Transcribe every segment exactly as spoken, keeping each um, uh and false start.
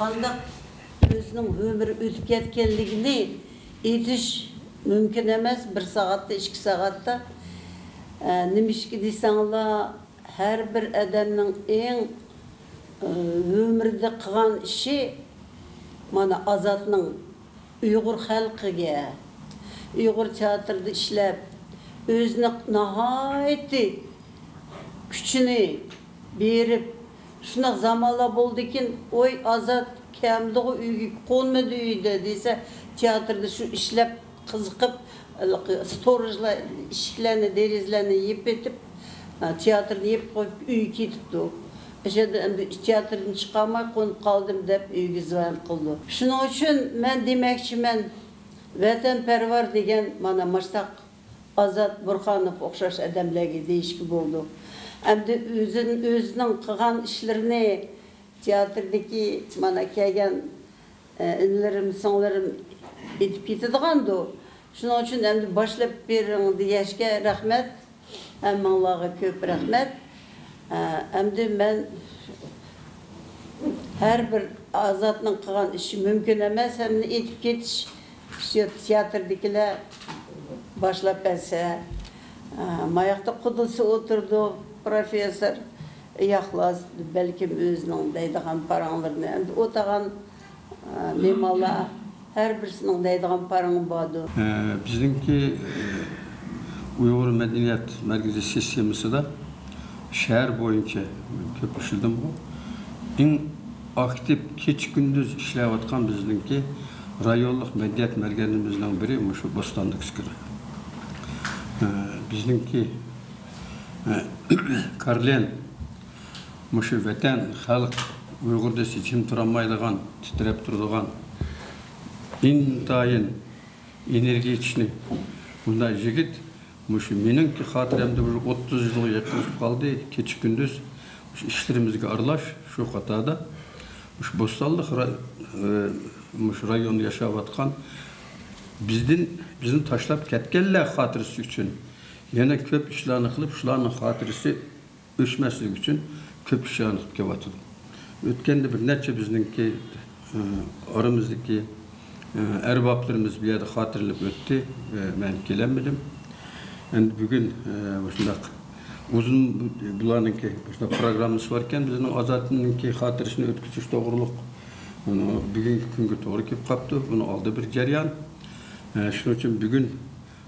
قانداق ئۆزىنىڭ ئۆمرى ئۆتۈپ كەتكەنلىكىنى ئېيتىش مۇمكىن ئەمەس، بىر سائەتتە، ئىككى سائەتتە. ئە، نېمىشقا دېسەڭلار، ھەر بىر ئادەمنىڭ ئەڭ، ئە، ئۆمرىدە قىلغان ئىشى، مانا، ئازادنىڭ ئۇيغۇر خەلقىگە، ئۇيغۇر تىياتىرىدا ئىشلەپ، ئۆزىنىڭ ناھايىتى كۈچىنى بېرىپ، شۇنداق زامانلار بولدىكىن، ۋوي، ئازاد كەمدىغۇ، ئۆيگە قونمىدى ئۆيدە دېسە، تىياتىردا شۇ ئىشلەپ، قىزىقىپ، ستورژلار ئىشىكلەرنى، دېرىزىلەرنى يېپىۋېتىپ، تىياتىرنى يېپىپ قويۇپ، ئۆيگە كېتىپتۇ. ئەشەدە ئەمدى تىياتىردىن چىقالماي قونۇپ قالدىم دەپ ئۆيگە زىيارەت قىلىدۇ. شۇنىڭ ئۈچۈن مەن دېمەكچىمەن، ۋەتەنپەرۋەر دېگەن مانا مۇشتاق ئازاد بۇرھانوف ئوخشاش ئادەملەرگە دېيىشكە بولىدۇ. ئەمدى ئۆزىن-، ئۆزىنىڭ قىلغان ئىشلىرىنى تىياتىردىكى مانا كەلگەن، ئە، ئىنىلىرىم، سىڭىللىرىم ئېيتىپ كېتىدىغاندۇ. شۇنىڭ ئۈچۈن ئەمدى باشلاپ بېرىڭ دېگەچكە رەھمەت. ھەممىڭلارغا كۆپ رەھمەت. ئە، ئەمدى مەن ھەر بىر ئازادنىڭ قىلغان ئىشى مۇمكىن ئەمەس، ھەممىنى ئېيتىپ كېتىش. شۇ تىياتىردىكىلەر باشلاپ بەرسە، ئە، ماياقتا قۇدىسى ئولتۇرىدۇ، پروفېسسور ياقلاس، بەلكىم ئۆزىنىڭ دەيدىغان پاراڭلىرىنى ئەمدى ئولتۇرغان، ئە، مېھمانلار ھەر بىرسىنىڭ دەيدىغان پارىڭى باردۇ. ئە، بىزنىڭكى، ئە، ئۇيغۇر مەدەنىيەت مەركىزى سىستېمىسىدا شەھەر بويىچە كۆپ ئىشلىدىمغۇ، ئەڭ ئاكتىپ كېچە-كۈندۈز ئىشلەۋاتقان بىزنىڭكى رايونلۇق مەدەنىيەت مەركەزلىرىمىزنىڭ بىرى مۇشۇ بوستانلىق ئىسكىلە. ئە، بىزنىڭكى، ئە، كارلېن مۇشۇ ۋەتەن، خەلق، ئۇيغۇر دېسە جىم تۇرالمايدىغان، تىترەپ تۇرىدىغان، ئىنتايىن ئېنېرگىيە كۈچلۈك بۇنداق يىگىت، مۇشۇ مېنىڭكى خاتىرەمدە بىر ئوتتۇز يىلغا يېقىنلىشىپ قالدى. كېچە-كۈندۈز مۇشۇ ئىشلىرىمىزگە ئارىلاش، شۇ قاتاردا مۇشۇ بوستانلىق را-، ئى، مۇشۇ رايوندا ياشاۋاتقان بىزدىن، بىزنى تاشلاپ كەتكەنلەر خاتىرىسى ئۈچۈن يەنە كۆپ ئىشلارنى قىلىپ، شۇلارنىڭ خاتىرىسى ئۆچمەسلىكى ئۈچۈن كۆپ ئىشلارنى قىلىپ كېلىۋاتىدۇ. ئۆتكەندە بىر نەچچە بىزنىڭكى، ئى، ئارىمىزدىكى، ئى، ئەربابلىرىمىز بۇ يەردە خاتىرىلەپ ئۆتتى. ئى، مەن كېلەلمىدىم. ئەمدى بۈگۈن، ئى، مۇشۇنداق ئۇزۇن بۇلارنىڭكى مۇشۇنداق پروگراممىسى باركەن، بىزنىڭ ئازادنىڭكى خاتىرىسىنى ئۆتكۈزۈش توغرۇلۇق. ئۇنى بۈگۈنكى كۈنگە توغرا كېلىپ قاپتۇ. بۇنىڭ ئالدى بىر جەريان. ئى، شۇنىڭ ئۈچۈن بۈگۈن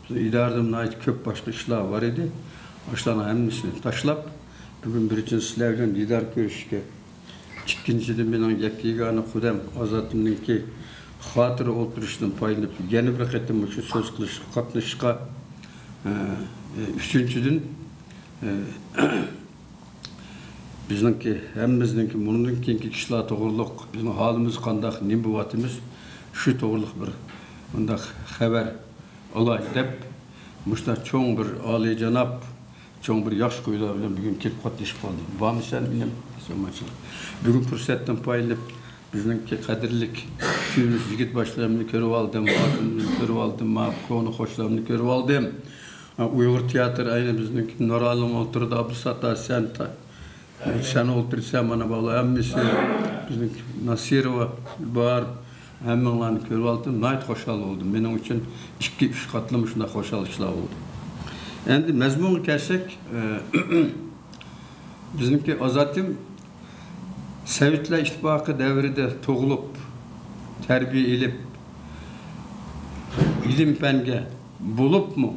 بىزنىڭ ئىدارىدىمۇ ناھايىتى كۆپ باشقا ئىشلار بار ئىدى. ئاشۇلارنىڭ ھەممىسىنى تاشلاپ، بۈگۈن بىرىنچىدىن سىلەر بىلەن دىدار كۆرۈشۈشكە، ئىككىنچىدىن مېنىڭ يەككىگانە قۇدەم ئازادنىڭكى خاتىرە ئولتۇرۇشىدىن پايدىلىنىپ، يەنە بىر قېتىم مۇشۇ سۆز قىلىشقا قاتنىشىشقا، ئە، ئە، ئۈچىنچىدىن، ئە، بىزنىڭكى، ھەممىمىزنىڭكى مۇندىن كېيىنكى ئىشلار توغرۇلۇق، بىزنىڭ ھالىمىز قانداق، نېمە بولۇۋاتىمىز، شۇ توغرۇلۇق بىر مۇنداق خەۋەر ئالاي دەپ، مۇشۇنداق چوڭ بىر ئالىيجاناب، چوڭ بىر ياخشى كويلار بىلەن بۈگۈن كېلىپ قاتنىشىپ قالدىم. بارمىسەن، ئىنىم؟ بۈگۈن پۇرسەتتىن پايدىلىنىپ، بىزنىڭكى قەدىرلىك كۈيلۈك يىگىت باشلىرىمنى كۆرۈۋالدىم، خاتىنىمنى كۆرۈۋالدىم، ما كونا قوشلارنى كۆرۈۋالدىم. ئۇيغۇر تىياتىرى ئەينى بىزنىڭكى نۇرئالىم ئولتۇرىدۇ، ئابدۇساتتار سەن تا-، سەن ئولتۇرىسەن، مانا بالىلار ھەممىسى، بىزنىڭ ناسىروۋا بار، ھەممىڭلارنى كۆرۈۋالدىم، ناھايىتى خۇشال بولدۇم. مېنىڭ ئۈچۈن ئىككى، ئۈچ قاتلىما شۇنداق خۇشال ئىشلار بولدى. ئەمدى مەزمۇنغا كەلسەك، ئە، بىزنىڭكى ئازادىم سوۋېتلار ئىتتىپاقى دەۋرىدە تۇغۇلۇپ، تەربىيە ئېلىپ، ئىلىم-پەنگە، بولۇپمۇ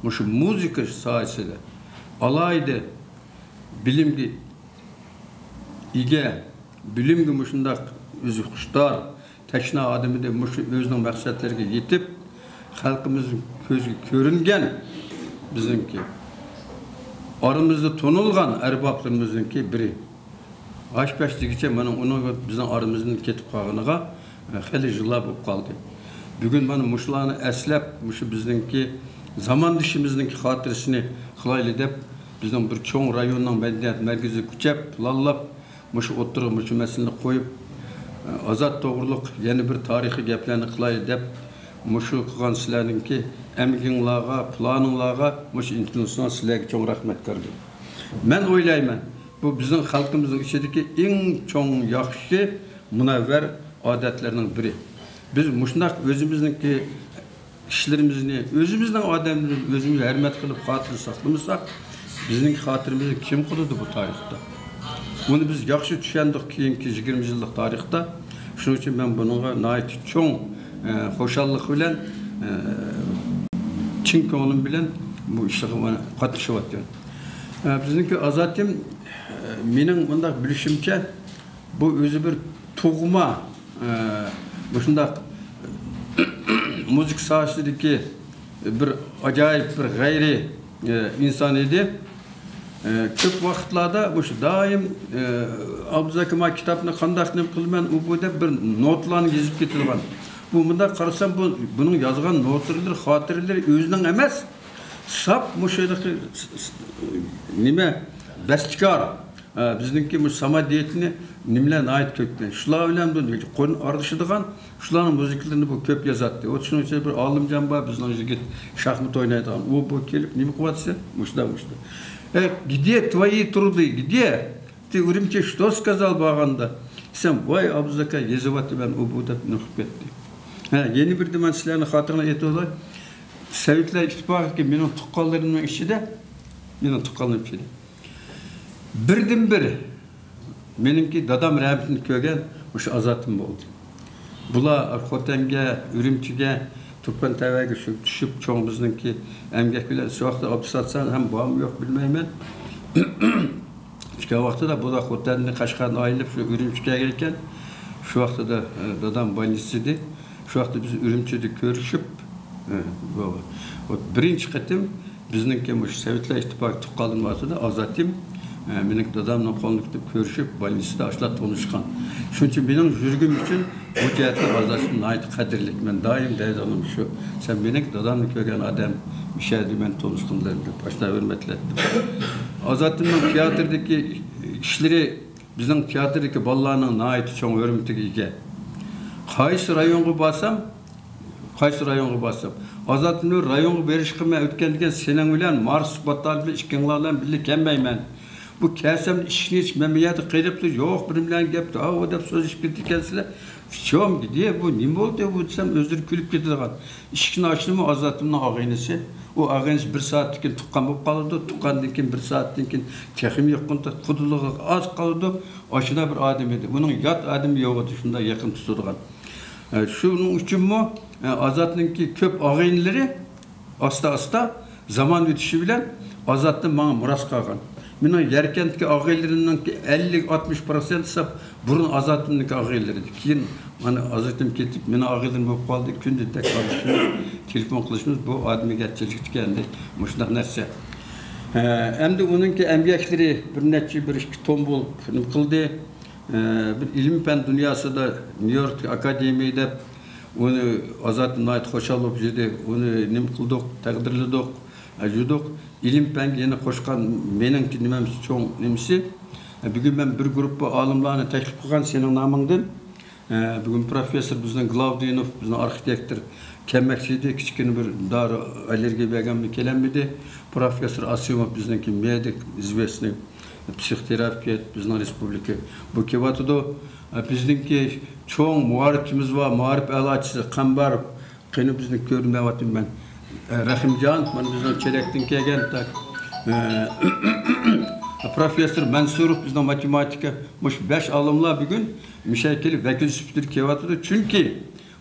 مۇشۇ مۇزىكا ساھەسىدە ئالاھىدە بىلىمگە ئىگە، بىلىمگە مۇشۇنداق ئۆزى خۇشتار، تەشنا ئادىمىدى. مۇشۇ ئۆزىنىڭ مەقسەتلىرىگە يېتىپ، خەلقىمىزنىڭ كۆزىگە كۆرۈنگەن، بىزنىڭكى ئارىمىزدا تونۇلغان ئەربابلىرىمىزنىڭكى بىرى. ھاش-پەش دېگۈچە مانا ئۇنىڭ بىزنىڭ ئارىمىزدىن كېتىپ قالغىنىغا، ئە، خېلى يىللار بولۇپ قالدى. بۈگۈن مانا مۇشۇلارنى ئەسلەپ، مۇشۇ بىزنىڭكى زاماندىشىمىزنىڭكى خاتىرىسىنى قىلايلى دەپ، بىزنىڭ بىر چوڭ رايوننىڭ مەدەنىيەت مەركىزىگە كۈچەپ، پىلانلاپ، مۇشۇ ئوتتۇرىغا مۇشۇ مەسىلىنى قويۇپ، ئازاد توغرۇلۇق يەنە بىر تارىخىي گەپلەرنى قىلايلى دەپ، مۇشۇ قىلغان سىلەرنىڭكى ئەمگىكىڭلارغا، پىلانىڭلارغا، مۇشۇ ئىنتىلىشىڭلارغا سىلەرگە چوڭ رەھمەت كاربىن. مەن ئويلايمەن، بۇ بىزنىڭ خەلقىمىزنىڭ ئىچىدىكى ئەڭ چوڭ ياخشى مۇنەۋۋەر ئادەتلەرنىڭ بىرى. بىز مۇشۇنداق ئۆزىمىزنىڭكى ئىشلىرىمىزنى، ئۆزىمىزنىڭ ئادەملىرىنى ئۆزىمىز ھۆرمەت قىلىپ خاتىرە ساقلىمىساق، بىزنىڭ خاتىرىمىزنى كىم قىلىدۇ بۇ تارىختا؟ بۇنى بىز ياخشى چۈشەندۇق كېيىنكى يىگىرمە يىللىق تارىختا. شۇنىڭ ئۈچۈن مەن بۇنىڭغا ناھايىتى چوڭ، ئە، خۇشاللىق بىلەن، ئە، چىن كۆڭلۈم بىلەن بۇ ئىشلارغا مانا قاتنىشىۋاتىمەن. ئە، بىزنىڭكى ئازادىم، ئە، مېنىڭ مۇنداق بىلىشىمچە، بۇ ئۆزى بىر تۇغما، ئە، مۇشۇنداق مۇزىكا ساھەسىدىكى بىر ئاجايىپ، بىر غەيرىي، ئە، ئىنسان ئىدى. ئە، كۆپ ۋاقىتلاردا مۇشۇ دائىم، ئە، «ئابدۇزاكىر، ما كىتابنى قانداق نېمە قىلىمەن، ئۇ بۇ» دەپ بىر نوتىلارنى يېزىپ كېتىدىغان. بۇ مۇنداق قارىسام، بۇ، بۇنىڭ يازغان نوتىلىرى، خاتىرىلىرى ئۆزىنىڭ ئەمەس، ساپ مۇشۇ ھېلىقى س-، س-، نېمە، بەستىكار. ئە، بىزنىڭكى مۇشۇ سامادىيەتنى نېمىلەر ناھايىتى كۆپكەن. شۇلار بىلەن بۇ قول ئارىلىشىدىغان، شۇلارنىڭ مۇزىكىلىرىنى بۇ كۆپ يازاتتى. ئۇ شۇنىڭ ئۈچۈن بىر ئالىمجان بار، بىزنىڭ يىگىت شاھمات ئوينايدىغان. ئۇ بۇ كېلىپ نېمە قىلىۋاتىسەن؟ مۇشۇنداق، مۇشۇنداق. «Э, где твои труды, где? Ты, Урумчи, что сказал?» بارغاندا، دېسەم، «ۋاي، ئابدۇزاكا، يېزىۋاتىمەن، ئۇ بۇ» دەپ نېمە قىلىپ كەتتى. ھە، يەنە بىردە مەن سىلەرنىڭ خاتىرىڭلارغا ئېيتىۋالاي. سوۋېتلار ئىتتىپاقىدىكى مېنىڭ تۇغقانلىرىمنىڭ ئىچىدە، مېنىڭ تۇغقانلىرىم ئىچىدە بىردىنبىر مېنىڭكى دادام رەھمىتىنى كۆرگەن مۇشۇ ئازادىم بولدى. بۇلار خوتەنگە، ئۈرۈمچىگە، تۇرپان تەۋەگە شۇ چۈشۈپ، چوڭ بىزنىڭكى ئەمگەك بىلەن شۇ ۋاقىتتا ئابدۇساتسان ھەم بارمۇ يوق بىلمەيمەن. چۈشكەن ۋاقتىدا بۇلار خوتەندىن، قەشقەردىن ئايرىلىپ شۇ ئۈرۈمچىگە كەلگەن ئىكەن. شۇ ۋاقتىدا، ئە، دادام بولنىتسىدا ئىدى. شۇ ۋاقىتتا بىز ئۈرۈمچىدە كۆرۈشۈپ، ئە، بۇ، بۇ بىرىنچى قېتىم بىزنىڭكى مۇشۇ سوۋېتلار ئىتتىپاقى تۇغقانلىرىمىز ئارىسىدا ئازادىم، ئە، مېنىڭ دادامنىڭ قولىنى تۇتۇپ كۆرۈشۈپ، بولنىتسىدا ئاشۇنداق تونۇشقان. شۇنىڭ ئۈچۈن مېنىڭ يۈرىكىم ئۈچۈن بۇ جەھەتتىن ئازادىم ناھايىتى قەدىرلىك. مەن دائىم دەيدىغىنىم شۇ، سەن مېنىڭ دادامنى كۆرگەن ئادەم، مۇشۇ يەردە مەن تونۇشقىنىڭدىن دەپ ئاشۇنداق ھۆرمەتلەتتىم. ئازادىمنىڭ تىياتىردىكى ئىشلىرى بىزنىڭ تىياتىردىكى بالىلارنىڭ ناھايىتى چوڭ ھۆرمىتىگە ئىگە. قايسى رايونغا بارسام، قايسى رايونغا بارسام، ئازادىمنى رايونغا بېرىشقا مەن ئۆتكەندىكىن سېنىڭ بىلەن مارس سۇباتال بىلەن ئىككىڭلار بىلەن بىللە كەلمەيمەن. بۇ كەلسەم ئىشىكنى ئېچىپ مەن بۇ يەردە قېلىپلا يوق بىر بىلەن گەپ، ھاۋۇ دەپ سۆزلىشىپ كېتىدىكەنسىلەر. «В чём, где, بۇ نېمە بولدى بۇ؟» دېسەم، ئۆزلىرى كۈلۈپ كېتىدىغان. ئىشىكنى ئاچتىمۇ، ئازادىمنىڭ ئاغىنىسى. ئۇ ئاغىنىسى بىر سائەتتىن كېيىن تۇغقان بولۇپ قالىدۇ. تۇغقاندىن كېيىن بىر سائەتتىن كېيىن تېخىمۇ يېقىن، قۇدىلىقىغا ئاز قالىدۇ. ئاشۇنداق بىر ئادەم ئىدى. ئۇنىڭ يات ئادىمى يوق ئىدى، شۇنداق يېقىن تۇتىدىغان. ئە، شۇنىڭ ئۈچۈنمۇ، ئە، ئازادنىڭكى كۆپ ئاغىنىلىرى ئاستا-ئاستا زامان ئۆتۈشى بىلەن ئازادتىن ماڭا مىراس قالغان. مېنىڭ ياركەنتتىكى ئاغىنىلىرىمنىڭكى ئەللىك، ئاتمىش پىرسەنت ھېساب بۇرۇن ئازادتىننىڭكى ئاغىنىلىرى ئىدى. كېيىن مانا ئازادتىن كېتىپ، مېنىڭ ئاغىنىلىرىم بولۇپ قالدى. كۈندە تەك ئارىلىشىمىز، تېلېفون قىلىشىمىز، بۇ ئادەمگە ئەپچىللىكتىكەن ئەمدى مۇشۇنداق نەرسە. ئە، ئەمدى ئۇنىڭكى ئەمگەكلىرى بىر نەچچە، بىر ئىككى توم بولۇپ نېمە قىلدى. ئە، بىر ئىلىم-پەن دۇنياسىدا نيۇ يوركتىكى ئاكادېمىيە دەپ، ئۇنى ئازادتىن ناھايىتى خۇشال بولۇپ يۈردى. ئۇنى نېمە قىلدۇق، تەقدىرلىدۇق، ئە، يۈردۇق. ئىلىم-پەنگە يەنە قوشقان مېنىڭكى نېمەم چوڭ نېمىسى. ئە، بۈگۈن مەن بىر گۇرۇپپا ئالىملارنى تەكلىپ قىلغان سېنىڭ نامىڭدىن. ئە، بۈگۈن پروفېسسور بىزنىڭ گلاۋدىنوف، بىزنىڭ ئارخىتېكتور كەلمەكچى ئىدى. كىچىككىنە بىر دارى ئاللېرگىيە بەرگەنمۇ كېلەلمىدى. پروفېسسور ئاسىموف بىزنىڭكى مېدىك، ئىزۋېستنىي پسىختېراپېۋت بىزنىڭ رېسپۇبلىكا بۇ كېلىۋاتىدۇ. ئە، بىزنىڭكى چوڭ مائارىپچىمىز بار، مائارىپ ئەلاچىسى قەمبەروف. قېنى بىزنى كۆرمەيۋاتىمەن مەن. ئە، رەھىمجان، مانا بىزنىڭ چېرەكتىن كەلگەن، تاك، ئە، پروفېسسور مەنسۇروف، بىزنىڭ ماتېماتىكا. مۇشۇ بەش ئالىملار بۈگۈن مۇشۇ يەرگە كېلىپ ۋەكىل سۈپىتىدە كېلىۋاتىدۇ. چۈنكى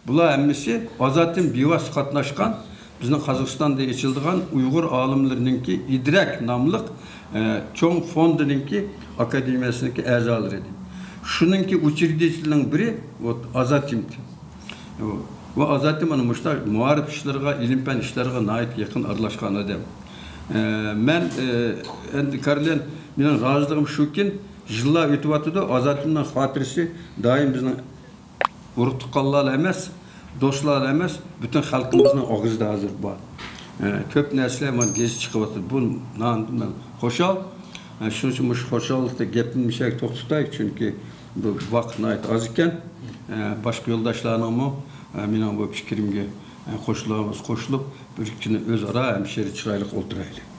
بۇلار ھەممىسى ئازادتىن بىۋاسىتە قاتناشقان، بىزنىڭ قازاقىستاندا ئېچىلىدىغان ئۇيغۇر ئالىملىرىنىڭكى ئىدرەك ناملىق، ئە، چوڭ فوندىنىڭكى ئاكادېمىيەسىنىڭكى ئەزالىرى ئىدى. شۇنىڭكى ئۇچرېدىتېلنىڭ بىرى، ۋوت، ئازادتىن. ۋە ئازادتىن مانا مۇشۇنداق مائارىپ ئىشلىرىغا، ئىلىم-پەن ئىشلىرىغا ناھايىتى يېقىن ئارىلاشقان ئادەم. ئە، مەن، ئە، ئەمدى كارلىن، مېنىڭ رازىلىقىم شۇكى، يىللار ئۆتۈۋاتىدۇ، ئازادتىننىڭ خاتىرىسى دائىم بىزنىڭ ئۇرۇق-تۇغقانلارلا ئەمەس، دوستلارلا ئەمەس، پۈتۈن خەلقىمىزنىڭ ئاغزىدا ھازىر بار. ئە، كۆپ نەرسىلەر مانا گېزىت چىقىۋاتىدۇ. بۇ ناھايىتى مەن خۇشال. ئە، شۇنىڭ ئۈچۈن مۇشۇ خۇشاللىقتا گەپنى مۇشۇ يەردە توختىتاي، چۈنكى بۇ ۋاقىت ناھايىتى ئاز ئىكەن. ئە، باشقا يولداشلارنىڭمۇ، ئە، مېنىڭ بۇ پىكرىمگە، ئە، قوشۇلىدىغان بولسا قوشۇلۇپ، بىر كۈنى ئۆزئارا ھەمشىرە چىرايلىق ئولتۇرايلى.